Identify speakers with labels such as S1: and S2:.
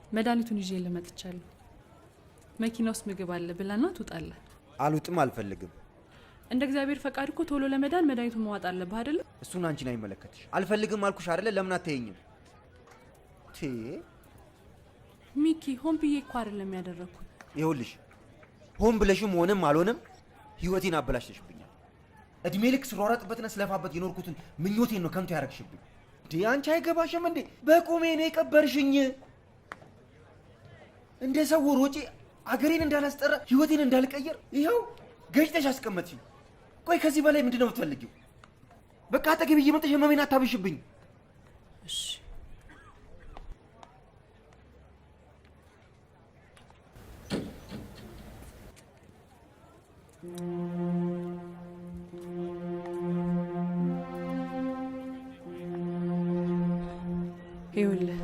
S1: መድኃኒቱን ይዤ መጥቻለሁ። መኪና ውስጥ ምግብ አለ፣ ብላና ትውጣለህ።
S2: አልውጥም፣ አልፈልግም።
S1: እንደ እግዚአብሔር ፈቃድ እኮ ቶሎ ለመዳን መድኃኒቱን መዋጥ አለብህ አይደለም?
S2: እሱን አንቺን አይመለከትሽ። አልፈልግም አልኩሽ አይደለ? ለምን አታየኝም? ቴ
S1: ሚኪ፣ ሆን ብዬ እኮ አይደለም ያደረግኩት።
S2: ይኸውልሽ፣ ሆን ብለሽም ሆነም አልሆነም ህይወቴን አበላሽተሽብኛል። እድሜ ልክ ስሯሯጥበትና ስለፋበት የኖርኩትን ምኞቴን ነው ከንቱ ያደረግሽብኝ። እንዴ አንቺ አይገባሽም እንዴ? በቁሜ ነው የቀበርሽኝ። እንደ ሰው ሮጬ አገሬን እንዳላስጠራ ህይወቴን እንዳልቀየር ይኸው ገጭተሽ አስቀመጥሽኝ። ቆይ ከዚህ በላይ ምንድን ነው የምትፈልጊው? በቃ አጠገቤ እየመጣሽ ህመሜን አታብሽብኝ።
S1: እሺ። ይኸውልህ፣